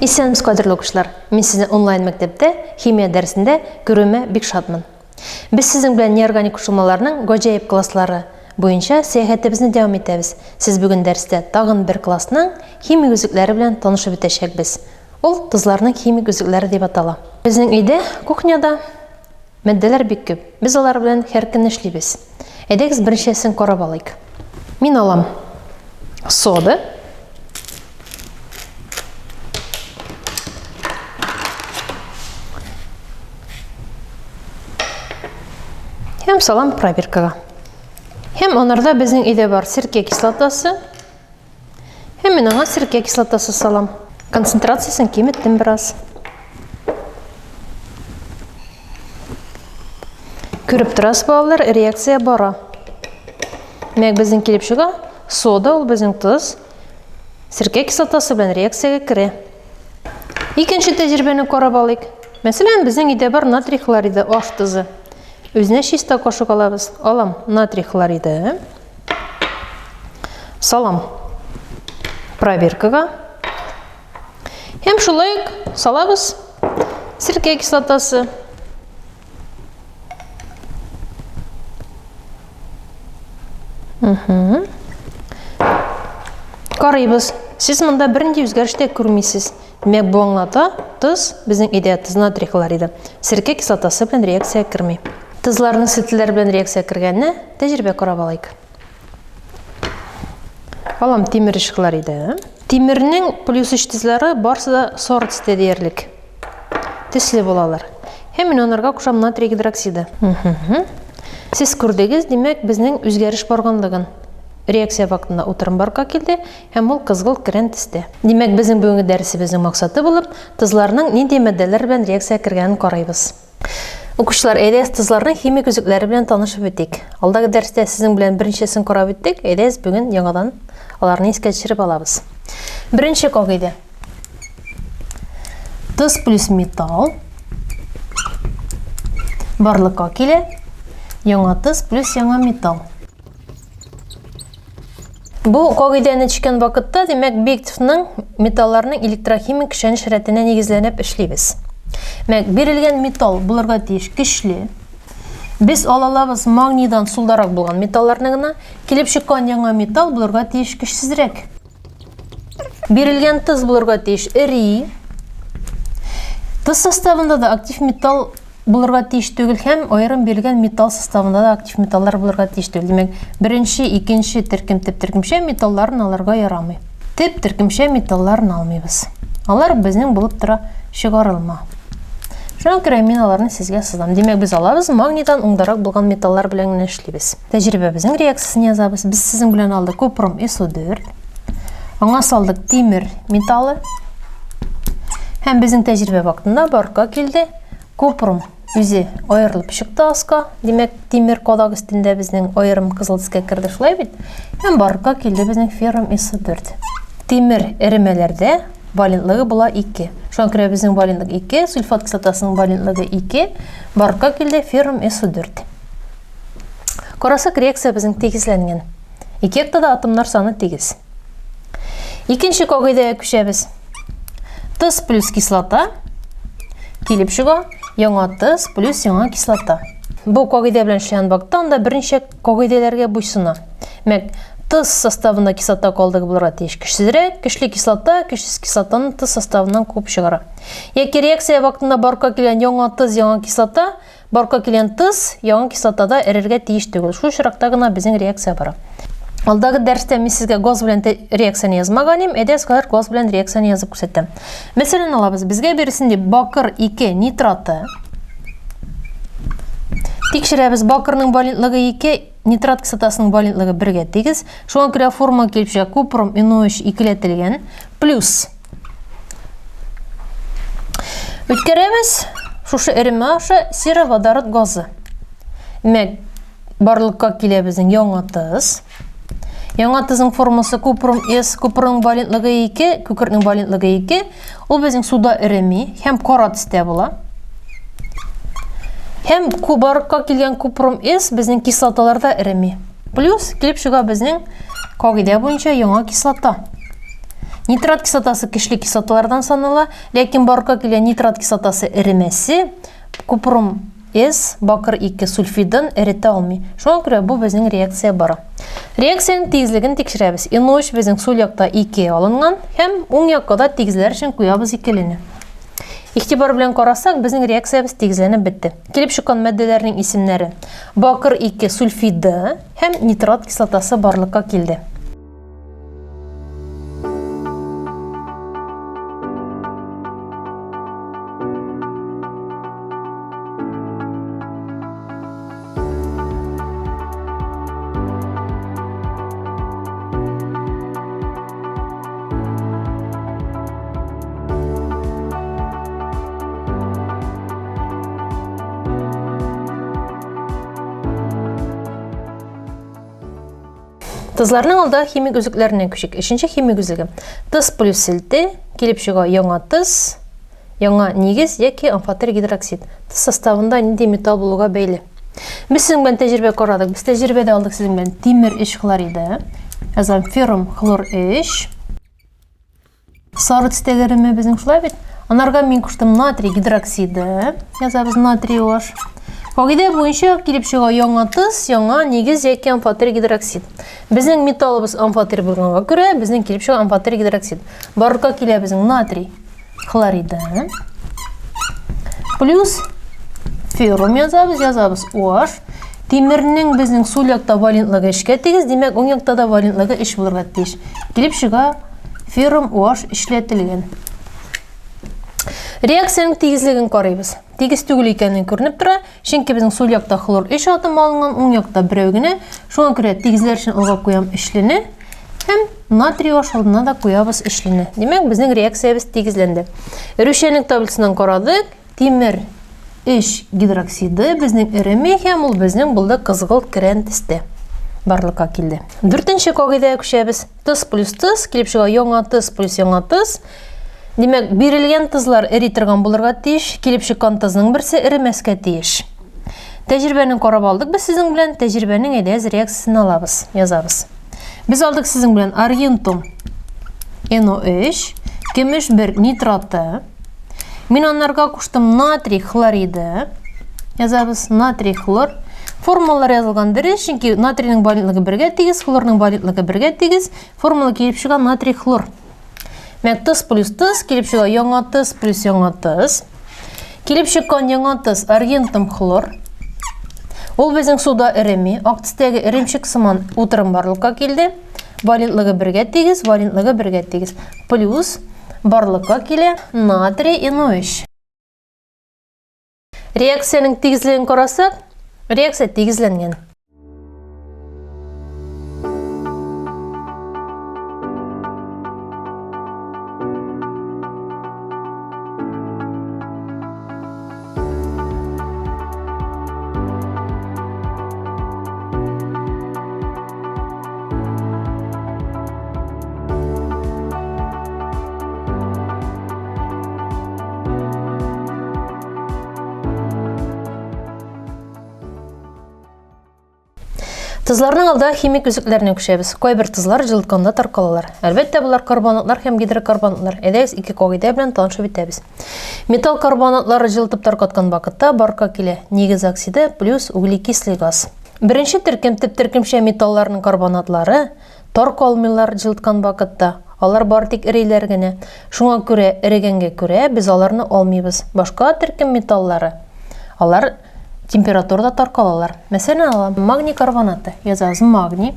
Исәнмесез, кадерле укучылар! Мин сезне онлайн мәктәптә химия дәресендә күрүемә бик шатмын. Без сезнең белән неорганик кушылмаларның гаҗәеп класслары буенча сәяхәтебезне дәвам итәбез. Сез бүген дәрестә тагын бер классның химик үзлекләре белән танышып үтәчәкбез. Ул тозларның химик үзлекләре дип атала. Безнең өйдә, кухняда матдәләр бик күп. Без алар белән һәр көн эшлибез. Әйдәгез берничәсен карап алыйк. Мин алам сода. Һәм салам проверкага. Һәм анарда безнең өйдә бар серкә кислотасы. Һәм мин аңа серкә кислотасы салам. Концентрациясен киметтем бераз. Күреп торасыз, балалар, реакция бара. Димәк, безнең килеп чыга, сода ул безнең тоз, серкә кислотасы белән реакциягә керә. Икенче тәҗрибәне карап алыйк. Мәсәлән, безнең өйдә бар натрий хлориды, аш тозы. Үзенә чиста кашык алабыз. Алам натрий хлориды. Салам проверкага. Һәм шулай ук салабыз серкә кислотасы. Угу. Карыйбыз. Сез монда бернинди үзгәреш тә күрмисез. Димәк, бу аңлата, тоз, безнең өйдә тоз натрий хлориды, серкә кислотасы белән реакция керми. Тозларның селтеләр белән реакция кергәнне тәҗрибә карап алыйк. Алам тимер өч хлориды. Тимернең плюс өч тозлары барсы да сары төстә диярлек. Төсле булалар. Һәм мин аларга кушам натрий гидроксиды. Сез күрдегез, димәк, безнең үзгәреш барганлыгын. Реакция вакытында утырым барка килде һәм ул кызгылт көрән төстә. Димәк, безнең бүгенге дәресебезнең максаты булып, тозларның нинди матдәләр белән реакция кергәнен карыйбыз. Укучылар, әйдәгез тозларның химик үзлекләре белән танышып үтик. Алдагы дәрестә сезнең белән берничәсен карап үттек, әйдәгез бүген яңадан аларны искә төшереп алабыз. Беренче кагыйдә. Тоз плюс металл барлыкка килә. Яңа тоз плюс яңа металл. Бу кагыйдәне төшкән вакытта, димәк, Бектовның металларның электрохимик көчәнеш рәтенә нигезләнеп эшлибез. Димәк, бирелгән металл булырга тиеш көчле. Без ала алабыз магнийдан сулдарак булган металларны гына. Килеп чыккан яңа металл булырга тиеш көчсезрәк. Бирелгән тоз булырга тиеш эри. Тоз составында да актив металл булырга тиеш түгел һәм аерым бирелгән металл составында да актив металлар булырга тиеш түгел. Димәк, беренче, икенче төркем төп төркемчә металларын алырга ярамый. Төп төркемчә металларын алмыйбыз. Алар безнең булып тора чыгарылма. Шуңа күрә мин аларны сезгә сызам. Димәк, без алабыз магнийдан уңдарак булган металлар белән генә эшлибез. Тәҗрибәбезнең реакциясен язабыз. Без сезнең белән алдык купром СО4. Аңа салдык тимер металлы. Һәм безнең тәҗрибә вакытында барка килде Купрум үзе аерылып чыкты аска. Димәк, тимер кадак өстендә безнең аерым кызыл төскә керде, шулай бит? Һәм барка килде безнең феррум СО4. Тимер эремәләрдә валентлыгы була 2. Шуңа күрә безнең валентлык 2, сульфат кислотасының валентлыгы 2, барка килде феррум СО4. Карасак, реакция безнең тигезләнгән. Ике якта да атомнар саны тигез. Икенче кагыйдәгә күчәбез. Тоз плюс кислота килеп чыга, яңа тоз плюс яңа кислота. Бу кагыйдә белән эшләгән вакытта анда берничә кагыйдәләргә буйсына. Мәк, тоз составында кислота калдыгы булырга тиеш. Көчсезрәк, көчле кислота, көчсез кислотаны тоз составыннан куып чыгара. Яки реакция вакытында барка килгән яңа тоз, яңа кислота Барка килгән тоз яңа кислотада эрергә тиеш түгел. Шул очракта гына безнең реакция бара. Алдагы дәрестә мин сезгә газ белән реакцияне язмаган идем. Әйдәгез хәзер газ белән реакцияне язып күрсәтәм. Мәсәлән алабыз. Безгә бирелсен дип бакыр 2 нитраты. Тикшерәбез. Бакырның валентлыгы 2, нитрат кислотасының валентлыгы 1-гә тигез. Шуңа күрә форма килеп чыга купром NO3 икеләтелгән плюс Үткәрәбез шушы эремә аша сероводород газы. Димәк, барлыкка килә безнең яңа тыз. Яңа тызның формасы купром С, купром валентлыгы 2, күкертнең валентлыгы 2. Ул безнең суда эреми һәм кара төстә була. Һәм барлыкка килгән купром С безнең кислоталарда эреми. Плюс килеп чыга безнең кагыйдә буенча яңа кислота. Нитрат кислотасы көчле кислоталардан санала, ләкин барлыкка килгән нитрат кислотасы эремәсе купрум С бакыр 2 сульфидын эретә алмый. Шуңа күрә бу безнең реакция бара. Реакциянең тигезлеген тикшерәбез. NO3 безнең сул якта 2 алынган һәм уң якка да тигезләр өчен куябыз икелене. Игътибар белән карасак, безнең реакциябез тигезләнеп бетте. Килеп чыккан матдәләрнең исемнәре: бакыр 2 сульфиды һәм нитрат кислотасы барлыкка килде. Тозларның алда химик үзлекләренә күчик. Өченче химик үзлеге. Тоз плюс селте килеп чыга яңа тоз, яңа нигез яки амфотер гидроксид. Тоз составында нинди металл булуга бәйле. Без сезнең белән тәҗрибә карадык. Без тәҗрибәдә алдык сезнең белән тимер 3 хлориды. Язам феррум хлор 3. Сары төстәге эреме безнең шулай бит. Анарга мин куштым натрий гидроксиды. Язабыз натрий OH. Кагыйдә буенча килеп чыга яңа тоз, яңа нигез яки амфотер гидроксид. Безнең металлыбыз амфотер булганга күрә, безнең килеп чыга амфотер гидроксид. Барлыкка килә безнең натрий хлориды. Плюс феррум язабыз, язабыз OH. Тимернең безнең сул якта валентлыгы эшкә тигез, димәк, уң якта да валентлыгы эш булырга тиеш. Килеп чыга Феррум OH эшләтелгән. Реакциянең тигезлеген карыйбыз. Тигез түгел икәнен күренеп тора, чөнки безнең сул якта хлор 3 атом алынган, уң якта берәү генә. Шуңа күрә тигезләр өчен алга куям өчлене һәм натрий OH алдына да куябыз өчлене. Димәк, безнең реакциябез тигезләнде. Эрүчәнлек таблицасыннан карадык. Тимер 3 гидроксиды безнең эреми һәм ул безнең булды кызгылт керән төстә барлыкка килде. Дүртенче кагыйдәгә күчәбез. Тоз плюс тоз килеп чыга яңа тоз плюс яңа тоз. Димәк, бирелгән тозлар эри торган булырга тиеш, килеп чыккан тозның берсе эремәскә тиеш. Тәҗрибәне карап алдык без сезнең белән, тәҗрибәнең әйдәгез реакциясен алабыз, язабыз. Без алдык сезнең белән аргентум NO3, көмеш 1 нитраты. Мин аннарга куштым натрий хлориды. Язабыз натрий хлор. Формулалар язылган дөрес, чөнки натрийның валентлыгы бергә тигез, хлорның валентлыгы бергә тигез. Формула килеп чыга натрий хлор. Мәк тоз плюс тоз килеп чыга яңа тоз плюс яңа тоз. Килеп чыккан яңа тоз аргентум хлор. Ул безнең суда эреми, ак төстәге эремчек сыман утырым барлыкка килде. Валентлыгы бергә тигез, валентлыгы бергә тигез. Плюс барлыкка килә натрий NO3. Реакциянең тигезлеген карасак, реакция тигезләнгән. Тозларның алда химик үзлекләренә күчәбез. Кайбер тозлар җылытканда таркалалар. Әлбәттә, болар карбонатлар һәм гидрокарбонатлар. Әйдәгез, ике кагыйдә белән танышып үтәбез. Металл карбонатлары җылытып таркаткан вакытта барка килә. Нигез оксиды плюс углекислый газ. Беренче төркем төп төркемчә металларның карбонатлары таркалмыйлар җылыткан вакытта. Алар бары тик эриләр генә. Шуңа күрә эрегәнгә күрә без аларны алмыйбыз. Башка төркем металлары алар температурада таркалалар. Мәсәлән, алам магний карбонаты. Язабыз магний.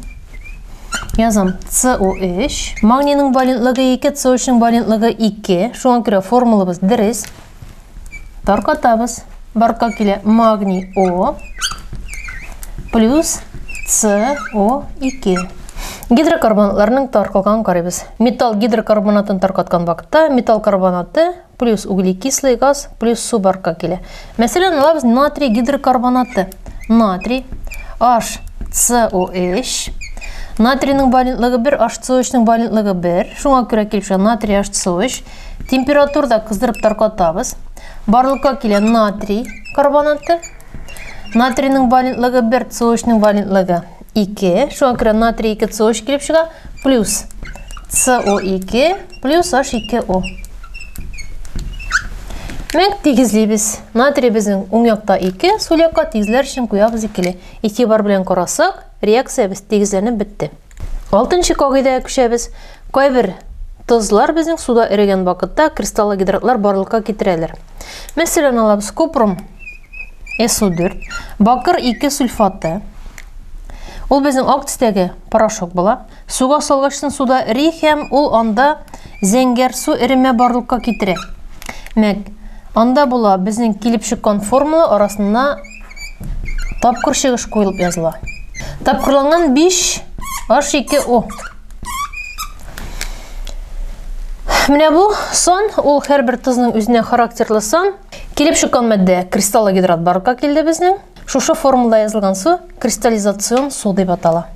Язам COH. Магнийның валентлыгы 2, COH-ның валентлыгы 2. Шуңа күрә формулабыз дөрес. Таркатабыз. Барка килә магний О плюс СО2. Гидрокарбонатларның таркалганын карыйбыз. Металл гидрокарбонатын таркаткан вакытта металл карбонаты плюс углекислый газ плюс су барка килә. Мәсәлән, алабыз натрий гидрокарбонаты. Натрий HCOH. Натрийның валентлыгы 1, HCOH-ның валентлыгы 1. Шуңа күрә килеп чыга натрий HCOH. Температурада кыздырып таркатабыз. Барлыкка килә натрий карбонаты. Натрийның валентлыгы 1, COH-ның валентлыгы 2. Шуңа күрә натрий 2 COH килеп чыга. Плюс СО2 плюс H2O. Мәк тигезлибез. Натрий безнең уң якта 2, сул якка тигезләр өчен куябыз икеле. Игътибар белән карасак, реакциябез тигезләнеп бетте. Алтынчы кагыйдәгә күчәбез. Кайбер тозлар безнең суда эрегән вакытта кристаллогидратлар барлыкка китерәләр. Мәсәлән, алабыз купрум SO4, бакыр 2 сульфаты. Ул безнең ак төстәге порошок була. Суга салгачтын суда эри һәм ул анда зәңгәр су эремә барлыкка китерә. Мәк, анда була безнең килеп чыккан формула арасына тапкыр чыгыш куелып языла. Тапкырланган 5 H2O. Менә бу сан, ул һәрбер тозның үзенә характерлы сан. Килеп чыккан матдә кристаллогидрат барлыкка килде безнең. Шушы формулада язылган су кристаллизацион су дип атала.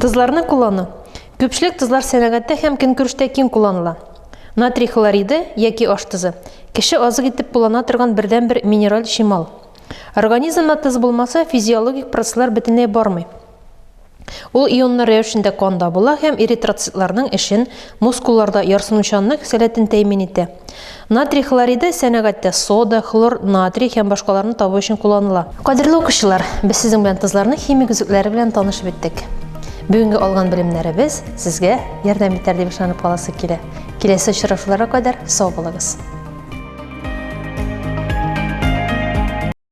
Тозларны куллану. Күпчелек тозлар сәнәгатьтә һәм көнкүрештә киң кулланыла. Натрий хлориды яки аш тозы кеше азык итеп куллана торган бердәнбер минераль чимал. Организмда тоз булмаса, физиологик процесслар бөтенләй бармый. Ул ионнар рәвешендә канда була һәм эритроцитларның эшен, мускулларда ярсынучанлык сәләтен тәэмин итә. Натрий хлориды сәнәгатьтә сода, хлор, натрий һәм башкаларны табу өчен кулланыла. Кадерле укучылар, без сезнең белән тозларның химик үзлекләре белән танышып үттек. Бүгенге алган белемнәребез сезгә ярдәм итәр дип ышанып каласы килә. Киләсе очрашуларга кадәр сау булыгыз!